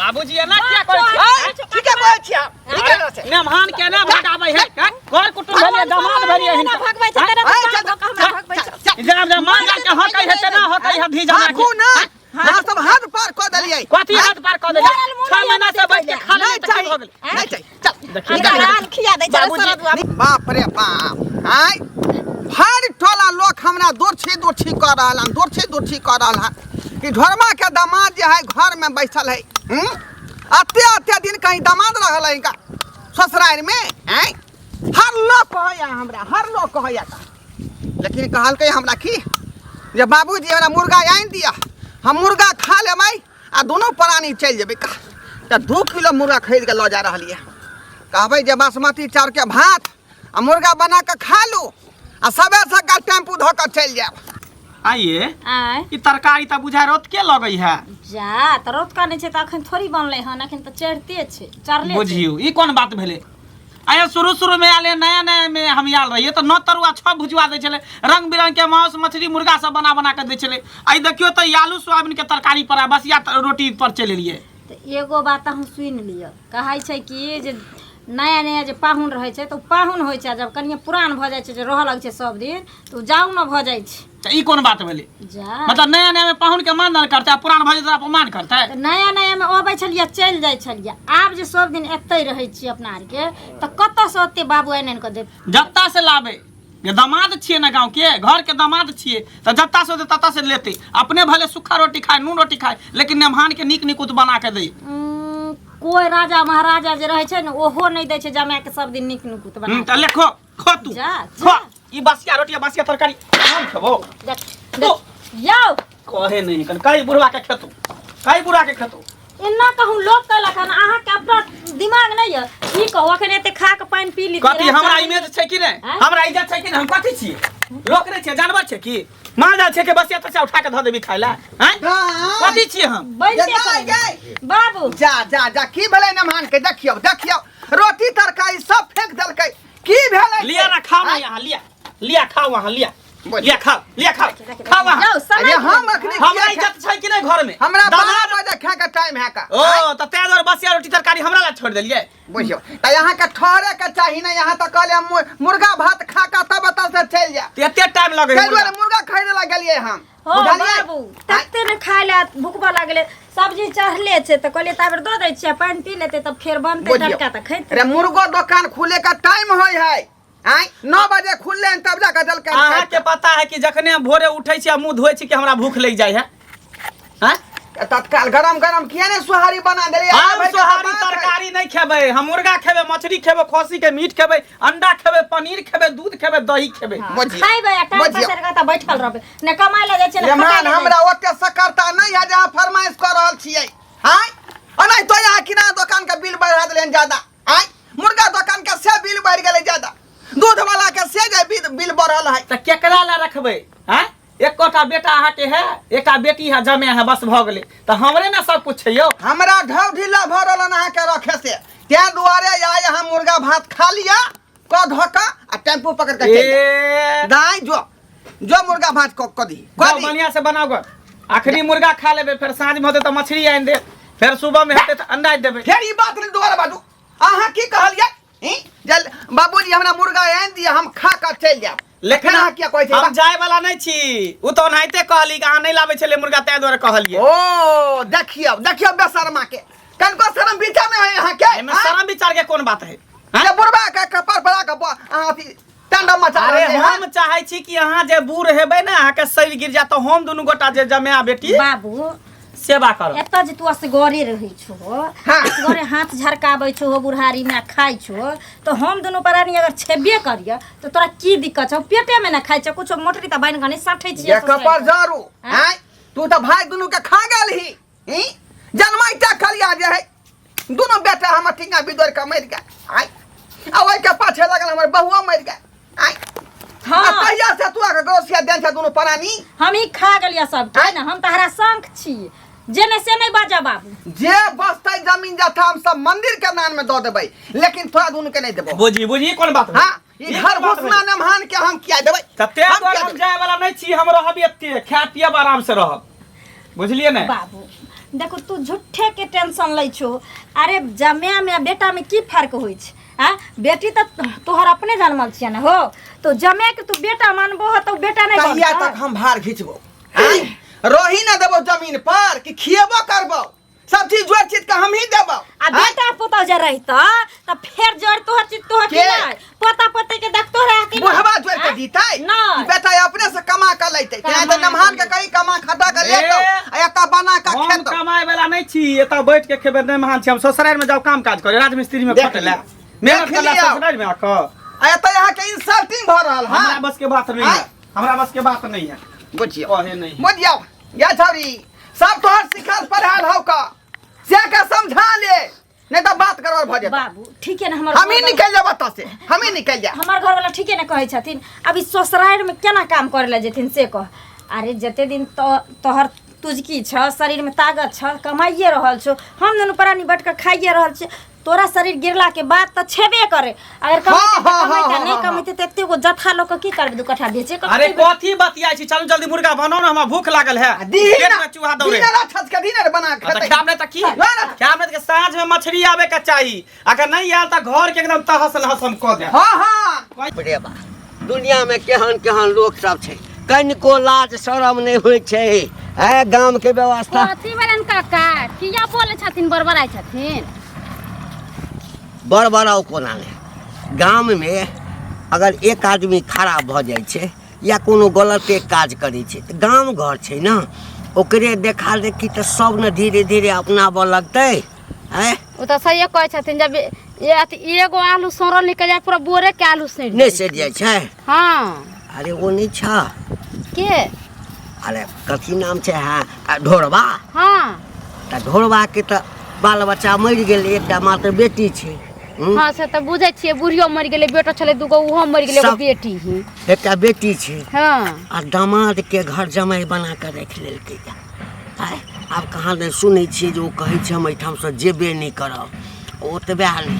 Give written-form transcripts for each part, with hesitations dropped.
बाबूजी एना किया करै छी आँय, ठीके कहै छियै हम, ठीके कहै छियै। मेहमान के ना भगाबै है हैं? घर कुटुम्ब भेलियै दामाद भेलियै एना हिनकर भगबै छै तेना आँय, तऽ चल, काम धऽ कऽ हमरा भगबै चल, छै चल, जब जब माल जाल के हकै है तेना हकै है धी जना भागू के ना अहाँ सब हद पार कऽ देलियै कथी हद पार कऽ देलियै मोरल मुँह 6 नहि महीना से बैठ के खा नहीं लेलियै तऽ की चाही भऽ गेलै नहीं चाही चल देखियौ हमरा आन खिया दै छै बाबूजी, सरदुआ बाप रे बाप आय भरि टोला लोक हमरा दोरछी दोरछी कऽ रहल हन दोरछी दोरछी कऽ रहल हन कि ढोरमा के दामाद जे है घर में बैसल है हम्म? अते अते दिन कहीं दामाद रहल है इनका ससुराल में आय हर लोग कहैया हमरा हर लोग कहैया का लेकिन कहलकै हमरा की जे बाबूजी हमरा मुर्गा आनि दिअ हम मुर्गा खा लेबै आ दुनू प्राणी चलि जेबै का तऽ 2 किलो मुर्गा खरीद कऽ लऽ जा रहलियै कहबै जे बासमती चाउरके भात आ मुर्गा बना कऽ खा लू आ सबेर सकाल टेम्पू धऽ कऽ चलि जायब आइए आँय ई तरकारी तऽ बुझाय रोत के लगै है जा तऽ रौतका नहि छै तऽ अखन थोड़ी बनलै हन अखन तऽ चढ़ते छै चढ़ले छै बुझियौ ई कोन बात भेलै आया शुरू शुरू में आयल नया नया में हम आयल रहिए तऽ 9 तरुआ 6 भुजवा दै छलै रंग बिरंग के मांस मछली मुर्गा सब बना बना के दै छलै। आइ देखियौ तऽ ई आलू सोयाबीन के तरकारी पर आ बसिया रोटी पर चलि एलियै। तऽ एगो बात अहूँ सुनि लिअ, कहै छै कि जे नया नया जे पाहुन रहै छै तऽ ओ पाहुन होइ छै आ जब कनिए पुरान भऽ जाइ छै जे रहऽ लगै छै सब दिन तऽ ओ जाउ ने भऽ जाइ छै। तऽ ई कोन बात भेलै? जा मतलब नया नया में पाहुन के मान दान करतै आ पुरान भऽ जेतै तऽ अपमान करतै? तऽ नया नया मे अबै छलियै चलि जाइ छलियै, आब जे सब दिन एतै रहै छियै अपना आरके तऽ कतऽसँ ओते बाबू आनि आनि कऽ देत? जत्ता से लाबै जे दामाद छियै ने गाँव के घर के दामाद छियै तऽ जत्ता से होतै तत्ता से लेतै। अपने भले सूखा रोटी खाय नून रोटी खाय लेकिन मेहमान के नीक निकुत बना के दै। कोइ राजा महाराजा जे रहै छै ने ओहो नहि दै छै जमाए के सब दिन नीक निकुत बना तऽ ले खो खो तू जा, खो जा। ई बसिया रोटी आ बसिया तरकारी हम खेबो। देख देख यौ कहे नहीं कन कई बुढ़वा के खेतो कई बुढ़वा के खेतो। एना कहूँ लोक कहलक हन अहाँके अपना दिमाग नहि यऽ की कहू अखन एते खा के पानि पी ली। कथी हमरा इमेज छै कि नहि? आँय? हमरा इज्जत छै कि नहि? हम कथी छियै? लोक नहि छियै जानवर छै की माल जाल छै के बसिया तसिया उठा के धऽ देबी खाय लए? आँय? कथी छियै हम? बैठते जा, करै। जा। बाबू जा जा जा की भेलै नमहान के? देखियौ देखियौ रोटी तरकारी सब फेंक देलकै की भेलै? लिया ना खाओ ना यहाँ लिया लिया खाओ वहाँ लिया बोलिए। लिया खाओ लिया खाओ खाओ वहाँ। जाउ समय अरे हम अखनी हमरा किया इज्जत छै कि नहि घर में? हमरा दामाद 12 बजे खाय के टाइम है का। ओ तऽ तें दुआरे बसिया रोटी तरकारी हमरा ला छोड़ि देलियै। बुझियौ तऽ यहाँ के ठहरे के चाही ने यहाँ तऽ कहले हम मुर्गा भात खा के तब एतऽ से चलि जायब। तऽ एते टाइम लगै है ताहि दुआरे मुर्गा खरीदे ला गेलियै हम। हो बुझलियै? बाबू तते ने खाय ले भुखबा लागले सब्जी चढ़ले छै तऽ कहलियै ताबे दऽ दै छियै पानि पी लेतै तब फेर बनतै बुझियौ। टटका तऽ खैतै। अरे मुर्गो दोकान खुले के टाइम होय है आँय 9 बजे खुलले हन तब जाके देलकै। अहाँ के पता है कि जखने हम भोरे उठै छी आ मुंह धोइ छी कि हमरा भूख लागि जाइ है? हैं? तत्काल गरम गरम किया ने सोहारी बना देलियै? हम आइ भरि के तऽ सोहारी बात है। तरकारी नहीं खेबै हम मुर्गा खेबै मछली खेबै खस्सी के मीट खेबै अंडा खेबै पनीर खेबै दूध खेबै दही खेबै। बुझियौ। खैबै आ टाइम बुझियौ। पसारि कऽ तऽ बैठल रहबै ने कमाइ लए जाइ छियै ने मेहमान खटाइ लए जाइ हमरा ओते सकरता नहीं है जे अहाँ फरमाइश कऽ रहल छियै आँय ओनाहितो तो यहाँ किराना दोकान के बिल बढ़ा देलियनि ज्यादा आँय मुर्गा दोकान के से बिल बढ़ि गेलै ज्यादा दूध वाला के से जे बिल बिल बढ़ल है। तऽ केकरा लए रखबै? हैं एकोटा बेटा अहाँके है एकटा बेटी है जमे है बस भऽ गेलै तऽ हमरे ने सब कुछ छै यौ। हमरा ढौ ढीला भऽ रहल हन अहाँके रखे से तें दुआरे आइ अहाँ मुर्गा भात खा लिअ कऽ धऽ कऽ आ टेम्पू पकड़ कऽ चलि जाउ। ए दाइ जो जो मुर्गा भात कऽ कऽ दी कऽ जाउ दी। बढ़िया से बनाउ गऽ अखनी मुर्गा खा लेबै फेर साँझ में होतै तऽ मछली आनि देब फेर सुबह में हेतै तऽ अंडा देबै। फेर ई बात नहि दोबारा बाजू अहाँ की कहलियै ई? जे बाबूजी हमरा मुर्गा आनि दिअ हम खा कऽ चलि जायब। लेकिन फेर अहाँ किया कहै हम छियै? जाय वाला नहीं छी उ तऽ ओनाहिते कहली कि अहाँ नहीं लाबै छलियै मुर्गा ताहि दुआरे कहलियै। ओ देखियौ देखियौ बेशर्मा के कनको शरम विचार नहीं है यहाँ के। एहिमे हाँ? शरम विचार के कोन बात है? हाँ? जे बुढ़बा के कपार पर आके अहाँ अथी तांडव मचा अरे रहलियै हन। हम चाहे छी कि अहाँ जे बूढ़ हेबै ने अहाँके शरीर गिर जायत तऽ हम दुनू गोटा जे जमाया बेटी बाबू सेवा करब। एतऽ जे तू असगरे रहै छहो हाँ। असगरे हाथ झरकाबै छहो बुढ़ारी में आ खाइ छहो तऽ हम दुनू प्राणी अगर छेबे करिय तऽ तोरा की दिक्कत छौ? पेटे में ने खाइ छौ कुछो मोटरी तऽ बान्हि कऽ नहि साँठै छियै जे कपर जरू हाँ? आँय तू तऽ भाय दुनू के खा गेल ही ई? जनमाइटा खलिया जे है दुनू बेटा हमर टिंगा बिदोर के मरि गेल आँय आ ओहिके पाछे लगल हमर बहुओ मरि गेल आँय। हाँ। आ कहिया से तू आके गौसिया देन छै दुनू प्राणी? हम ही खा गेलियै सबके आँय? ने हम तहरा शंख छी जे ने से नहि बाजऽ बाबू। जे बसतै जमीन जथा हम सब मंदिर के नाम में दऽ देबै लेकिन तोरा दुनू के नहीं देबो। बुझी बुझी कोन बात भेलै? हाँ ई ई घर कोन बात घुसना भेलै? नमहान के हम किया देबै? तऽ तें हम दुआरे किया हम देबै? जाय वाला नहीं छी हम रहब एते खाय पियब आराम से रहब बुझलियै ने। बाबू देखो तू झूठे के टेंशन लै छो। अरे जमाय में आ बेटा में की फर्क होइ छै? आ बेटी तऽ तोहर अपने जनमल छियै ने हो, तो जमाय के तू बेटा मानबो हो तो बेटा नहीं कहिया बनतौ? तक हम भार घिचबो? आँय? रही ना देबो जमीन पर कि खिएबो करबो? सब चीज जोड़ चीज के हम ही देबो। आ आँय? बेटा पुतहु जे रहितौ तऽ फेर जोड़ तोहर चीज तोहर की के? नहि, पोता पोती के देखतो रह कि नहि? बुढ़वा जोड़ के आँय? दीतै? नहि। बेटा अपने से कमा के लैतै। तें तऽ कमा नमहान के के कहीं कमा खटा के लेतौ ए। आ एतऽ बना के हम खेतौ। कमाए वाला नहीं छी, एतऽ बैठ के खेबे नहीं महान छी। हम ससुराल में जाओ काम काज करे, राजमिस्त्री में देख खटे ला लियौ। मेहनत देख करला लियौ। ससुराल में आके। आ एतऽ अहाँके इंसल्टिंग भऽ रहल हमरा हँ। बस के बात नहीं है, आँय? हमरा बस के बात नहीं है। बुझियौ। कहे नहीं है। बुझियौ या छौरी, सब तोहर सिखल पढ़ाल हौ का से के समझा ले, नहीं तो बात गड़बड़ भऽ जेतौ। बाबू ठीक है ने हमर हम ही घरवाला- निकल जाब एतऽ से, हम ही निकल जाब। हमर घरवाला ठीके ने कहै छथिन। अभी ससुरारि में केना काम करे लए जेथिन से कह। अरे जते दिन तो तोहर तुझकी छ, शरीर में ताकत छ, कमाइए रहल छो, हम दुनू प्राणी बैठ के खाइए रहल छी। तोरा शरीर गिरला के बाद तऽ छेबे करे। अगर कमेतै तऽ हाँ, हाँ, कमेतै, हाँ, नहि हाँ, कमेतै तऽ एते गो जत्था लऽ कऽ की करबै? दू कट्ठा बेचे कऽ अरे खैबै। कथी बतियाइ छी? चलू जल्दी मुर्गा बनाउ ने, हमरा भूख लागल है। दीही पेट ना में चूहा दौड़े। दीने राक्षस के दीने बना के हाँ, तऽ खेतै। खायब नहि तऽ की ना, ना। खायब नहि तऽ साँझ में मछली आबे के चाही, अगर नहीं आयल तऽ घर के एकदम तहस नहस हम कऽ देब। हाँ हाँ। रे बा, दुनिया में केहन केहन लोक सब छै, कनिको लाज शरम नहि होइ छै। है गाम के व्यवस्था। कथी भेलनि काका? किया बोलै छथिन, बड़बड़ाइ छथिन? बड़बड़ाउ कोना नहि, गाममे अगर एक आदमी खराब भऽ जाइ छै या कोनो गलते काज करै छै तऽ गाम घर छै ने, ओकरे देखा देखी तऽ सब ने धीरे धीरे अपनाबऽ लगतै। आँय? ओ तऽ सहिए कहै छथिन, जब अथी एगो आलू सड़ल निकलि जाय, पूरा बोरे के आलू सड़ि नहि सड़ि जाइ छै। हँ। अरे ओ नहि छ। के? अरे कथी नाम छै? हँ, आ ढोरबा। हँ। तऽ ढोरबाके तऽ बाल बच्चा मरि गेलै, एकटा मात्र बेटी छै। हूँ? हँ, से तऽ बुझै छियै, बुढ़ियो मरि गेलै, बेटो छलै दूगो, ओहो मरि गेलै, एगो बेटी ही। एकटा बेटी छै। हँ। आ दामादके घर जमाइ बना कऽ राखि लेलकै। आँय, आब कहाँ दन सुनै छियै जे ओ कहै छै हम एहिठामसँ जेबे नहि करब। ओतबे नहि,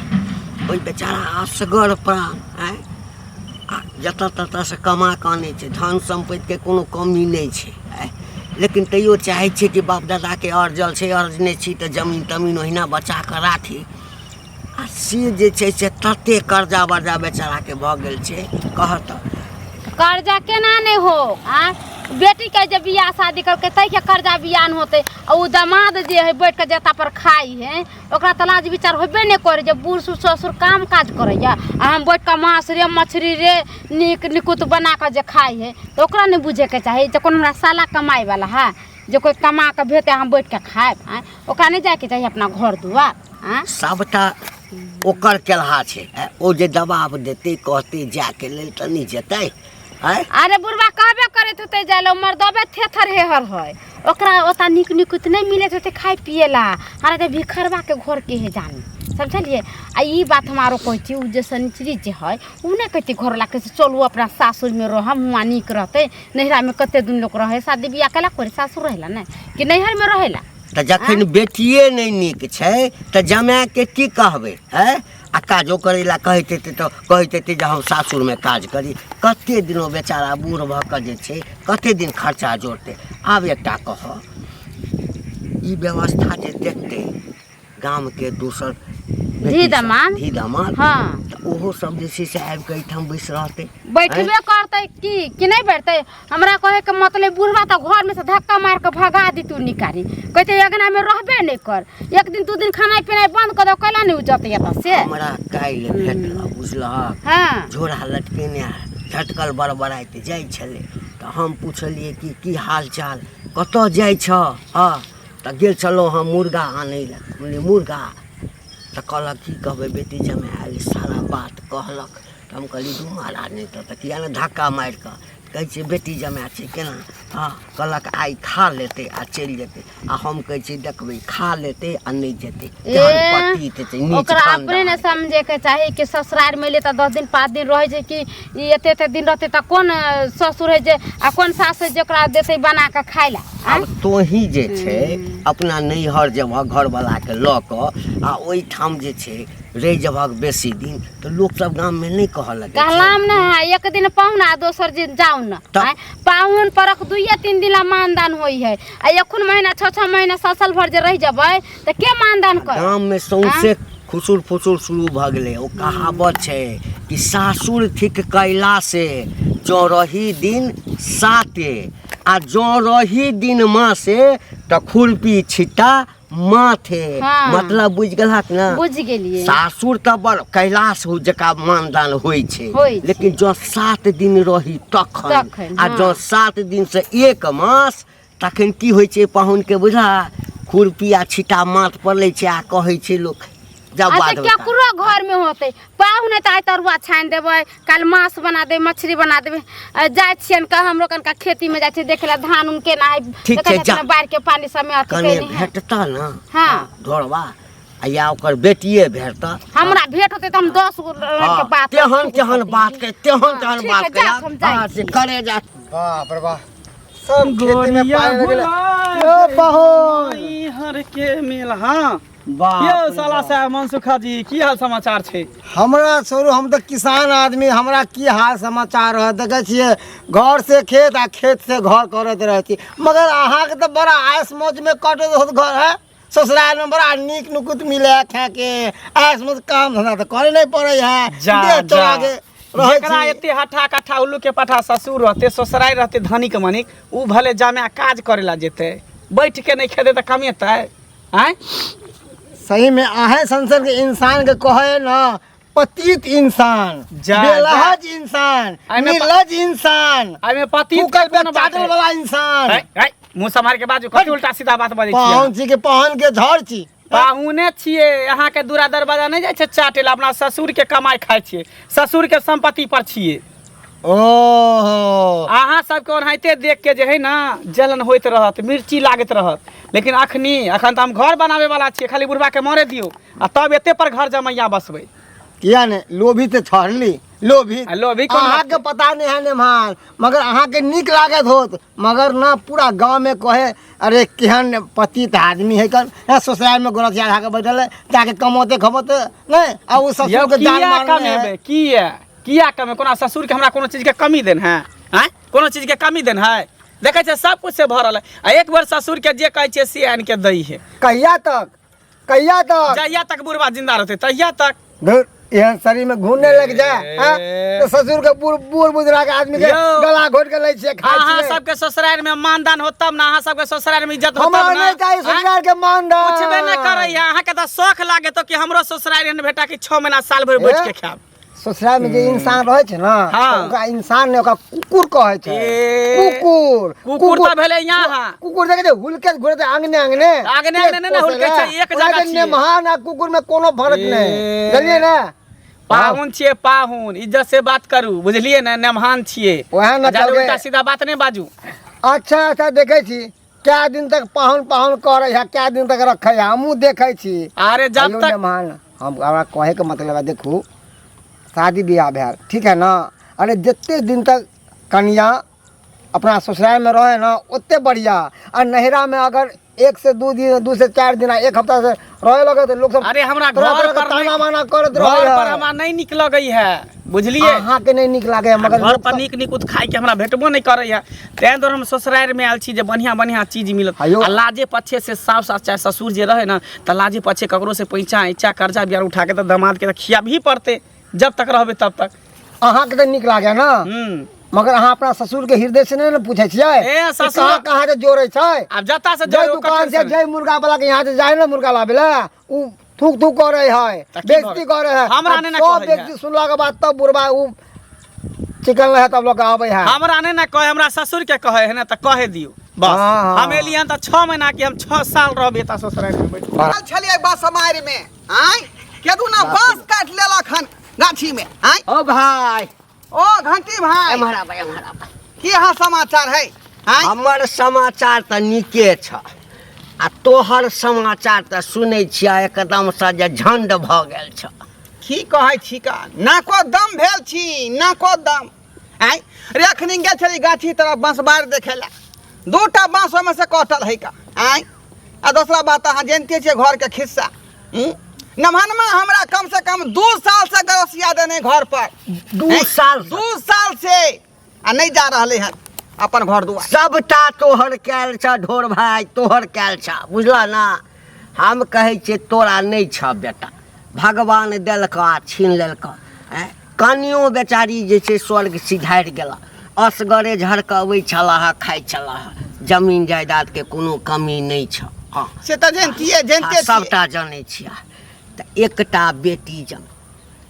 ओहि बेचारा असगर प्राण। आँय, आ जतऽ ततऽसँ कमा कऽ आनै छै, धन सम्पत्तिके कोनो कमी नहि छै। आँय, लेकिन तैयो चाहै छै कि बाप दादाके अर्जल छै, अर्जने छी तऽ जमीन तमीन ओहिना बचा कऽ राखी। आ से जे छै से तते कर्जा वर्जा बेचाराके भऽ गेल छै, कहऽ तऽ। कर्जा केना नहि हो? आँय, बेटीके जे बियाह शादी करलकै ताहिके कर्जा बियाह नहि होतै, आ ओ दमाद जे है बैठ कऽ जत्ता पर खाइ है, ओकरा तऽ लाज विचार होबे नहि करै जे बूढ़ सूढ़ ससुर काम काज करैया आ हम बैठ कऽ माछ रे मछली रे नीक निकुत बना कऽ जे खाइ है, तऽ ओकरा नहि बुझैके चाही जे कोनो हमरा साला कमाइवला है जे कोइ कमा कऽ भेतै हम बैठ कऽ खायब। आँय, ओकरा नहि जाइके चाही अपना घर दुआर? आँय, सभटा ओकर केलहा छै। ओ जे दबाव देतै, कहतै जायके लेल तऽ नहि जेतै। आँय? अरे बुढ़बा कहबे करैत होतै जाय लए, मर्दबे थेथर हेहर है, ओकरा ओतऽ नीक निकुत नहि मिलैत होतै खाय पिए ला। अरे तऽ भिखरबाके घर के है जानी, समझलियै? आ ई बात हम आरो कहै छी, ओ जे शनिचरी जे है ओ नहि कहतै घरवलाके से चलू अपना सासुरमे रहब, हुआँ नीक रहतै। नैहरामे कते दिन लोक रहै? शादी बियाह केला करे सासुर रहेला नहि कि नैहरमे रहेला? तऽ जखन बेटिए नहि नीक छै तऽ जमाएके की कहबै? आँय, आ काजो करै लए कहैत हेतै तऽ कहैत हेतै जे हम सासुरमे काज करी। कते दिन ओ बेचारा बूढ़ भऽ कऽ जे छै कते दिन खर्चा जोड़तै? आब एकटा कहऽ, ई व्यवस्था जे देखतै गामके दोसर बेटी धी सब, दमाद। धी दमाद। हँ। तऽ ओहो सब जे छै से आबि कऽ एहिठाम बैस रहतै। बैठबे करतै की कि नहि बैठतै? हमरा कहैके मतलब बुढ़बा तऽ घरमे से धक्का मारि कऽ भगा दितू, निकाली कहतै अङ्गनामे रहबे नहि कर, एक दिन दू दिन खानाइ पिनाइ बन्द कऽ दौ, कैला नहि ओ जतै एतऽ से? हमरा काल्हि भेटल, बुझलहक? हँ। झोरा लटकेने झटकल बड़बड़ाइत जाइ छलै तऽ हम पुछलियै कि की हाल चाल, कतऽ जाइ छह? हँ, तऽ गेल छलहुँ हम मुर्गा आनै लए। कहलियै मुर्गा? तऽ कहलक की कहबै, बेटी जमाए आयल, सारा बात कहलक। तऽ हम कहलियै दू महाराज, नहि तऽ किया ने धक्का मारि कऽ कहै छियै बेटी जमाए छै केना? हँ, कहलक आइ खा लेतै आ चलि जेतै। आ हम कहै छियै देखबै, खा लेतै आ नहि जेतै। केहन ए, पतित छै, नीच ओकरा अपने ने खानदान। समझेके चाही कि ससुरारिमे एलियै तऽ 10 दिन 5 दिन रहै छै कि ई एते एते दिन रहतै तऽ कोन ससुर है जे आ कोन सास है जे ओकरा देतै बना कऽ खाय लए? आब तोही जे छै अपना नैहर जेबहक घरवलाके लऽ कऽ आ ओहिठाम जे छै रहि जेबहक बेसी दिन तऽ लोकसभ गाममे नहि कहऽ लगै छै। कहलाम ने है, एक दिन पाहुन आ दोसर दिन जाउ ने। तऽ- आँय, पाहुन परक 2 2-3 दिन ला मानदान होई है आ एखन महीना 6-6 महीना साल साल भर जे रह जबै त के मानदान कर गाम में सौंसे खुसुर फुसुर शुरू भऽ गेलै। ओ कहावत छै कि सासुर थिक कैला से जँ रही दिन साते आ जँ रही दिन मासे तऽ खुरपी छिट्टा माथे। हाँ। मतलब बुझि गेलहक ने? बुझि गेलियै। सासुर तऽ बड़ कैलाश हो जकाँ मानदान होइ छै, होइ छै। लेकिन जँ 7 दिन रही तखन, तखन, आ हाँ। जँ 7 दिन से 1 मास तखन की होइ छै पाहुन के बुझा खुरपी आ छिट्टा माथ पर लै छै आ कहै छै लोक जब अच्छा बाद में केकरो घर में होते पाहुन है तऽ आइ तरुआ छानि देबै, काल्हि मांस बना देबै, मछली बना देबै। जाइ छियनि कऽ हमरो कनका खेती में जाइ छियै देखे ला धान उन केना है, ठीक देखै छै, छथिन जा। बाढ़ि के पानी सबमे अथी कने केने है। भेटतऽ ने हाँ। ढोरबा आ या ओकर बेटिए भेटतऽ, हमरा भेंट होतै तऽ हम 10 गो रंग के हाँ, बात तेहन तेहन बात के तेहन हाँ, तेहन ठीक बात है, के जा, हम जाइ हाँ, से करे जा। बाप रे बाप, सब खेती में पानी लग गेलै। यो पाहुन हर के मेल। हाँ बाप यौ रे साला बाप। साहब मनसुखा जी, की हाल समाचार छै? हमरा छोड़ू, हम तऽ किसान आदमी, हमरा की हाल समाचार रहत। देखै छियै घर से खेत आ खेत से घर करैत रहै छी, मगर अहाँके तऽ बड़ा ऐश मौज में कटैत होत घर है। ससुराल में बड़ा नीक नुकुत मिले है खाके, ऐश मौज, काम धंधा तऽ करे नहीं पड़े है, जा देह जा चोरा के रहै जेकरा छी। एते हठा कट्ठा उल्लू के पठा ससुर रहते, ससुराल रहते धनिक मनिक, उ भले जामे काज करे ला जेते, बैठ के नहीं खेते तऽ कमेतै? आँय सही में अहें संसद के इंसान के कहे ना पतित इंसान, जा, बेलहज इंसान, एहिमे निर्लज इंसान, एहिमे पतित फूकल के पे कोनो बात चाटल है? वाला इंसान। है, है, मुँह सम्हार के बाजू, कथी उल्टा सीधा बात बजै छियै? पाहुन छी के पाहुन के झड़ छी? पाहुने छियै, अहाँके दूरा दरवाजा नहि जाइ छै चाटे ला, अपना ससुर के कमाइ खाइ छियै, ससुर के संपत्ति पर छियै। ओहो अहाँ सबके ओनाहिते देख के जे है ना जलन होइत रहत, मिर्ची लागैत रहत, लेकिन अखनी अखन तऽ हम घर बनाबे वाला छियै, खाली बुढ़बा के मरे दियौ आ तब एते पर घर जमैया बसबै। किया ने लोभी तऽ छड़ली लोभी। आ लोभी कोन अहाँके बात? पता नहीं है नेमान, मगर अहाँके नीक लागत होत, मगर ना पूरा गाँव में कहे अरे केहन पतित आदमी है कन, है ससुराल में गोरखिया खा के बैठल है, जाके कमौते खमौते नहीं, आ उ ससुर यौ के जान किया मारने है। कमेबै? किया किया कमे? कोना ससुर के हमरा कोनो चीज के कमी देन है? आँय कोनो चीज के कमी देन है? देखै छियै सब कुछ से भरल है, आ एक बेर ससुर के जे कहै छियै से आनि के दै है। कहिया तक, कहिया तक? जहिया तक बुढ़वा जिंदा रहतै तहिया तक। धुर, एहन शरीर में घून नहीं लग जाए, हाँ? तो ससुर के बूढ़ बूढ़ बुजुर्ग के आदमी के यौ। गला घोट के लै छियै, खाइ अहाँ छियै। सबके ससुराल में मानदान होत तब ना, अहाँ सबके ससुराल में इज्जत होत हमरा तब ना। नहीं चाही आँय? ससुराल के मानदान। पुछबे नहीं करै है, अहाँके तऽ शौख लागे तो कि हमरो ससुराल एहन भेटा कि 6 महीना साल भरि बैठ के खायब। ससुराल में जे इंसान रहै छै ना, हाँ। तऽ ओकरा इंसान ने ओकरा कुकुर कहै छै। ए, कुकुर। कुकुर तऽ भेलै यहाँ। कुकुर देखै छै हुलके घुरते आंगने आंगने। आंगने आंगने नहि ने हुलकै छै, एक ओकरा जगह जे छियै। नेमहान आ कुकुर में कोनो फर्क नहि। ए। बुझलियै ने? पाहुन छियै पाहुन, इज्जत से बात करू, बुझलियै ने? नेमहान छियै। ओएह ने जादे कहलकै। उल्टा सीधा बात नहि बाजू। अच्छा अच्छा, देखै छी कै दिन तक पाहुन पाहुन करै है, कै दिन तक रखै है, हमहूँ देखै छी। अरे जब हेलो तक नेमहान, हम हमरा कहैके मतलब है, देखू शादी बियाह भेल ठीक है ना, अरे जते दिन तक कनिया अपना ससुराल में रहे ना ओते बढ़िया, आ नैहरा में अगर 1 से 2 दिन, 2 से 4 दिन, 1 हफ्ता से रहे लगे तो लोग सब अरे हमरा तरह घर तरह के पर ताना नहीं- माना करत घर रहे पर है। हमरा नहीं नीक लगै है, बुझलियै? अहाँके नहीं नीक लागे है, मगर घर लोक पर सब- नीक नीक उत खाइके हमरा भेटबो नहीं करै है, तें दुआरे हम ससुराल में आयल छी जे बढ़िया बढ़िया चीज मिलत। हयो। आ लाजे पछे से साफ साफ चाहे ससुर जे रहे ना तऽ लाजे पछे ककरो से पैसा ऐचा कर्जा बियार उठा के तऽ दामाद के तऽ खियाबही पड़तै, जब तक रहबै तब तक। अहाँके तऽ नीक लागे ना, मगर अहाँ अपना ससुर के हृदय से नहीं ने पूछै छियै ए, कि ससुर- कहाँ कहाँ से जोड़ै छै? आब जतऽ से जै जोड़ै, दुकान से ओकर जै मुर्गा वाला के यहाँ से जाय ना मुर्गा लाबे ला, उ थूक थूक करे है, तऽ की बेइज्जती भऽ करे है। हमरा आ नहि ने सब कहै है। बेइज्जती सुनला के बाद तब बुढ़बा उ चिकन रहे तब लोग आबै है। हमरा नहीं ना कहे, हमरा ससुर के कहे है ना तऽ कहे दियौ बस। हाँ, हाँ। हम एलियन तऽ 6 महीना के हम 6 साल रहबै एतऽ ससुराल में बैठ। आयल छलियै बसमारि में, आँय केदू ना बाँस काटि लेलक हन गाछी में। आँय ओ भाई, ओ घंटी भाई, एम्हर आबै, एम्हर आबै। की अहाँ समाचार है? आँय हमर समाचार तऽ नीके छ, आ तोहर समाचार तऽ सुनै छियै एकदमसँ जे झंड भऽ गेल छ। की कहै छी का, नाको दम भेल छी, नाको दम। आँय रे अखनी गेल छली गाछी तरफ बाँसबारि देखै लए, 2टा बाँस ओहिमे से कटल है का। आँय आ दोसरा बात अहाँ जानिते छियै घरके खिस्सा, नमहनमा हमरा कम से कम 2 साल से गरसिया देने घर पर। 2 साल से? 2 साल से आ नहीं जा रहले हन। अपन घर दुआर। सबटा तोहर कयल छ ढोर भाय, तोहर कयल छ, बुझलह ना? हम कहै छियै तोरा नहि छ बेटा, भगवान देलक आ छीन लेलक। आँय, कनियो बेचारी जे छै स्वर्ग सिधारि गेला, असगरे झड़क अबै छलाह, खाइ छलाह, जमीन जायदादके कोनो कमी नहि छ। हँ से तऽ जनितियै, जनिते छियै। सबटा जनै छियै। तऽ एकटा बेटी जन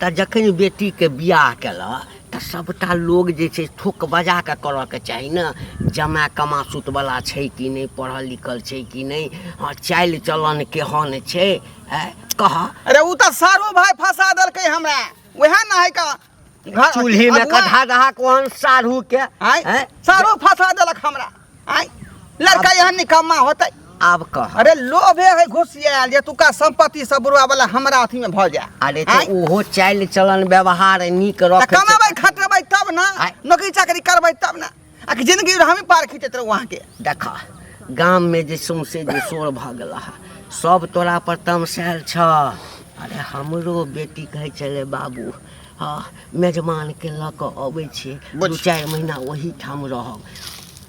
तऽ जखन बेटीके बियाह केलक तऽ सबटा लोग जे छै ठोक बजा कऽ करऽके चाही ने, जमाए कमासुतवला छै कि नहि, पढ़ल लिखल छै कि नहि, हँ चालि चलन केहन छै, आँय कह। अरे ओ तऽ सारू भाय फंसा देलकै हमरा, वएह ने है का घर चूल्हीमे अगुआ। कढ़ा दहा कोहन साढ़ू के आँय आँय? सारू फंसा देलक हमरा। आँय लड़का एहन निकम्मा होतै। आब कह। अरे लोभे है घुसियायल जे तुका संपत्ति सब बुढ़वा वाला हमरा अथी में भऽ जाए। अरे तऽ आँय? ओहो चालि चलन व्यवहार नीक तऽ रखै छै। कमेबै खटेबै तब ना, आँय? नौकरी चाकरी करबै तब ना, आ कि जिंदगी हमी पार खींचैत रहू अहाँके। देख गाम में जे सौंसे जे शोर भऽ गेल हँ, सब तोरा पर तमसायल छ। अरे हमरो बेटी कहै छलै बाबू हँ मेजबानके लऽ कऽ अबै छियै, 2-4 महीना ओहिठाम रहब।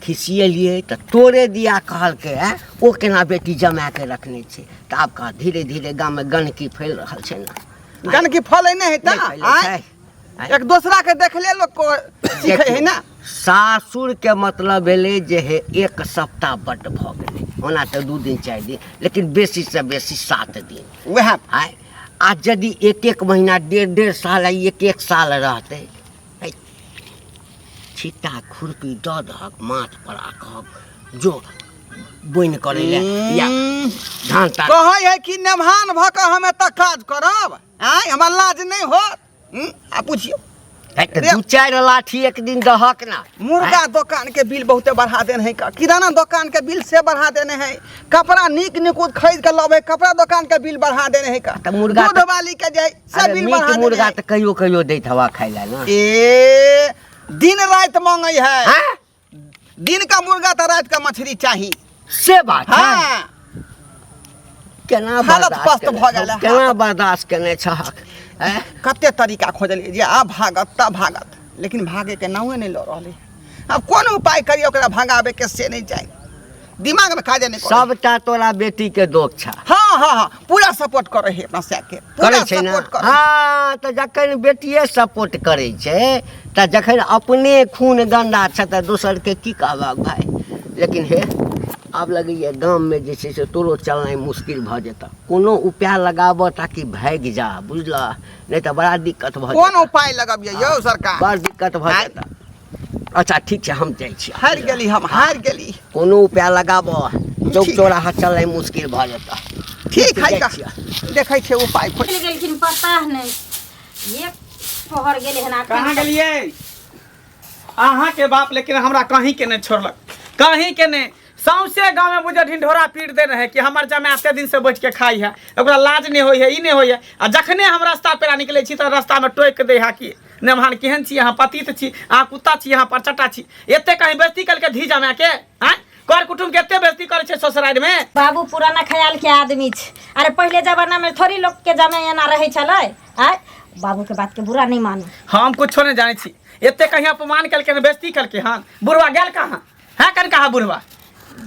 खिसिएलियै तऽ तोरे दिया कहलकै आँय, ओ केना बेटी जमाके रखने छै। तऽ आब कह धीरे धीरे गाममे गन्दगी फैल रहल छै ने। गन्दगी फैलै नहि हेतै नहि फैलै आँय? छै। आँय? एक दोसरा के देखले लोक को सीखै है ना। सासुर के मतलब भेलै जे हे 1 सप्ताह बड्ड भऽ गेलै, ओना तऽ 2 दिन 4 दिन, लेकिन बेसीसँ बेसी 7 दिन। वएह। आँय, आ यदि 1-1 महीना 1.5-1.5 साल आ 1-1 साल रहतै, छिट्टा खुरपी दऽ दहक माथ पर आ कहक जो बोनि करै लए या धान तान। कहै है कि नेमहान भऽ कऽ हम एतऽ काज करब, आँय हमरा लाज नहि होत? आ पुछियौ। है तऽ 2-4 लाठी एक दिन दहक ना। मुर्गा दोकान के बिल बहुते बढ़ा देने है, किराना दोकान के बिल से बढ़ा देने है, कपड़ा नीक निकुत खरीद के लबे कपड़ा दोकान के बिल बढ़ा देने है, तऽ मुर्गा दूध वाली के जे से अरे बिल मीट बढ़ा देने मुर्गा है। तऽ कहियो कहियो दैत हवा खाइ लए ना। ए दिन राति मांगै है। हाँ? दिन का मुर्गा तऽ राति का मछली चाही। से बात है। हाँ। केना हालत बर्दाश्त पस्त केने भऽ गेल है। केना बर्दाश्त केने छहक? हैं? कते तरीका खोजलियै जे आब भागत तऽ भागत, लेकिन भागे के नामे नहि लऽ रहलै। आब कोन उपाय करियै ओकरा भगाबे के से नहि जानि, दिमाग में काजे नहि करै। सबटा तोरा बेटी के दोष छ। हाँ, हाँ, हाँ, पूरा सपोर्ट करै है अपना साय के, पूरा करै छै ने? सपोर्ट करै। हाँ, तऽ जखन बेटिए सपोर्ट करै छै तऽ जखन अपने खून गन्दा छ तऽ दोसर के की कहबक भाय। लेकिन हे आब लगैए गाममे जे छै से तोरो चलनाइ मुश्किल भऽ जेतऽ, कोनो उपाय लगाबऽ ताकि भागि जा, बुझलह? नहि तऽ बड़ा दिक्कत भऽ कोन जेतऽ। उपाय लगबियै यौ सरकार? बड़ दिक्कत भऽ आँय? जेतऽ। अच्छा ठीक छै, हम जाइ छी। हारि गेली हम, हारि गेली। कोनो उपाय लगाबऽ, चौक ठीक। चौराहा चलनाइ मुश्किल भऽ जेतऽ। ठीक है, जाइ का छियै। देखै छियै उपाय खोज। चलि गेलखिन पता नहि, एक पहर गेलै हन। कहाँ गेलियै अहाँ के बाप? लेकिन हमरा कहीं के नहीं छोड़लक, कहीं के नहीं। सौंसे गाँव में बुझे ढिंढोरा पीट दे रहे कि हमर जमाय एते दिन से बैठ के खाई है, ओकरा लाज नहीं होई है, ई नहीं होई है। आ जखने हम रास्ता पेरा निकले छी तऽ रास्ता में टोकि दे है कि नेमहान केहन छी अहाँ, पतित छी अहाँ, कुत्ता छी अहाँ, परचटा छी। एते कहीं बेइज्जती कलके धी जमाय के, आँय कर कुटुम्ब के एते बेइज्जती करै छै ससुरारि में। बाबू पुराना ख्याल के आदमी छै। अरे पहिले जमाना में थोड़ी लोग के जमाय एना रहै छलै। आँय बाबू के बात के बुरा नहीं मानू। हम कुछो नहीं जानै छी, एते कहीं अपमान कलके हन, बेइज्जती कलके हन। बुढ़वा गेल कहाँ है? कन कहाँ बुढ़वा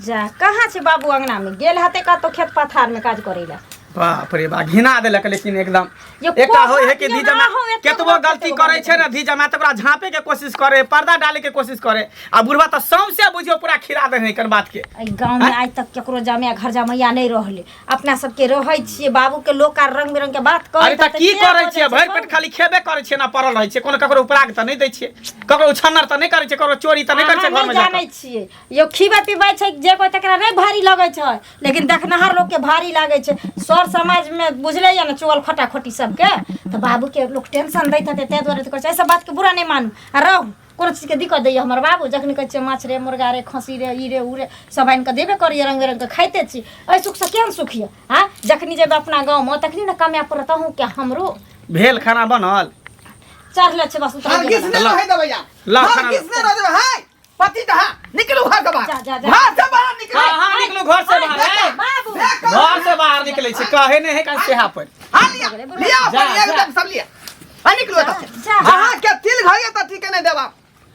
जा कहाँ छै बाबू? अंगना में गेल हते कतौ खेत पथार में काज करै ला। बाप रे बा, घिना देलक। लेकिन एकदम ये एकटा होय है कि कोहत धी ये ना जमा हो, एते केतबो कोहत गलती एते करै छै कोहत। ने धी जमा तऽ ओकरा झाँपे के कोशिश करे, पर्दा डाले के कोशिश करे, आ बुढ़वा तऽ सौंसे बुझियौ पूरा खिरा दे है एकर बात के। एहि गाँव में आइ तक केकरो जमाय घर जमैया नहीं रहले, अपना सबके रहै छियै। बाबू के लोक आर रंग बिरंग के बात कहै अरे तऽ तऽ की के करै बजै छियै? छै? भरि पेट खाली खेबे करै छियै ना पड़ल रहै छियै, कोनो ककरो उपराग तऽ नहि दै छियै, ककरो उछन्नर तऽ नहि करै छियै, ककरो चोरी तऽ नहि करै अहाँ छियै घर नहि में जाकऽ। जानै छियै यौ, खीबै पीबै छै जे कोइ तकरा नहि भारी लगै छै, लेकिन देखनिहार लोकके भारी लागै छै। सर समाजमे बुझले यऽ ने चुगल खोटा खोटी सबके, तऽ बाबूके लोक टेंशन दैत हेतै, ताहि दुआरे तऽ कहै छै। एहि सब बातके बुरा नहि मानू आ रहू। कोनो चीजके दिक्कत दैए हमर बाबू? जखन कहै छियै माछ रे, मुर्गा रे, खस्सी रे, ई रे उ रे, सब आनि कऽ देबे करैए, रङ्ग बिरङ्गके खाइते छी। एहि सुखसँ केहन सुख यऽ? आँय जखनी जेबै अपना गाँवमे तखनी ने कमाए पड़त अहूँके हमरो। भेल खाना बनल? चढ़ले छै बस उतरल। हरगिज नहि रहै देबै या। ला खाना। हरगिज नहि रहै देबै। हाय पति कहाँ निकलू घर से बाहर। जा, जा, जा। घर से बाहर निकलू। हाँ, हाँ, निकलू घर से बाहर, ए। बाबू घर से बाहर निकले छै, कहे नहि है कन सेहा पर। हाँ लिया लिया जा, अपन जा। एकदम सब लिया। हाँ निकलू एतऽ से। जा। अहाँ के तिल घड़िए तऽ ठीके नहि देबा।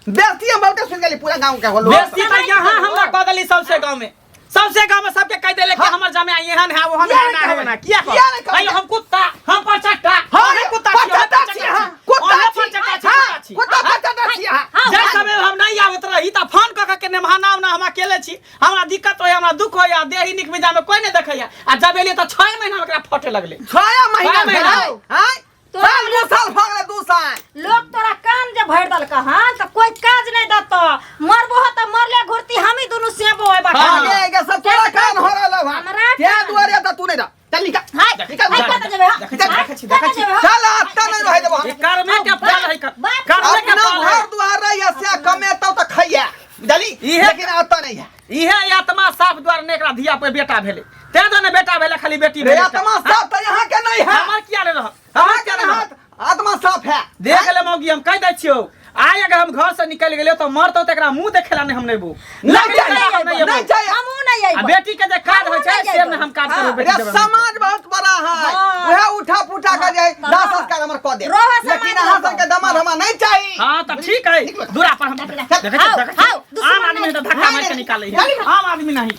बेइज्जती हम बहुते सुन गेली पूरा गांव के होलो। बेसी तऽ यहाँ हमरा कह देली सबसे गांव में, सबसे गांव में सबके कह देले कि हमर जमे एहन है ओहन है ना है ना। किया किया नहीं कह अयो हम कुत्ता, हम परचट्टा, हाँ, हम कुत्ता छी, हम परचट्टा छी, परचट्टा हाँ, छी, कुत्ता हम छी, परचट्टा छी, हाँ, कुत्ता छी। कुत्ता परचट्टा छी, हाँ। जाहि समय हम नहीं आबैत रही तऽ फोन कऽ के नेमहाना उना हम अकेले छी, हमरा दिक्कत होइया, हमरा दुख होइया, देही नीक मिजाज में कोई नहीं देखैया। आ जब एलियै तऽ 6 महीना में एकरा फटे लगलै। 6 महीना छह महीना। भेलै, आँय? तोरा साल दू साल भऽ गेलै, 2 साल। लोग तोरा कान जे भरि देलक हन तऽ कोई काज नहीं देतो, मरबो हो तऽ मरले घुरती, हमी दुनू सेबो होय बा। हाँ। आगे आगे सब तोरा कान हो रहल हन। हमरा ते कान। दुआरे तऽ तू नहीं रह। चल निकल। हाय, निकल, हाय, निकल। कतऽ जेबै, हाँ? देखै छी, हाय, देखै छी, कतऽ देखै छी। जेबै, हाँ? चल अत्ता नहीं रहै देबो हम। ई कर्मे के फल है, बाप कर्मे के अपना फल है। घर दुआर रही से कमेतौ तऽ खैया, बुझली? इहे- लेकिन अत्ता नहीं है। इहे आत्मा साफ द्वार ने एकरा धिया पे बेटा भेलै, तें दुआरे बेटा भेलै, खाली बेटी रे भेलै। आत्मा साफ तऽ यहाँ के नहीं है। हमर किया नहि रहत? हमर हमर के किया नहि नहीं रहत? रहत? आत्मा साफ है। देख ले मौगी, हम कह दै छियौ, आइ अगर हम घर से निकलि गेलियौ तऽ मरतौ तऽ एकरा मुँह देखेला नहि हम नहि एबौ। नहीं लकड़ी चाहिए, देखेला हम नहि एबौ। नहीं चाहिए। हमहूँ नहीं आ अयबै। बेटी के जे काज होइ छै हमहूँ से नहि नहि हम काज हाँ। करबै बेटी रे के। समाज बहुत बड़ा है, हाँ। वह उठा पुठा के जे हाँ। दाह संस्कार हमर कऽ दे, रोह समाज लेकिन अहाँ रहतौ। सबके दमाद हमरा नहीं चाहिए। हाँ तऽ ठीक है, दूरा पर हम देखै छी, आओ, देखै छी। आओ, दुश्मन आम आदमी नहीं। तऽ धक्का मारि के निकालै है, आम आदमी नहीं।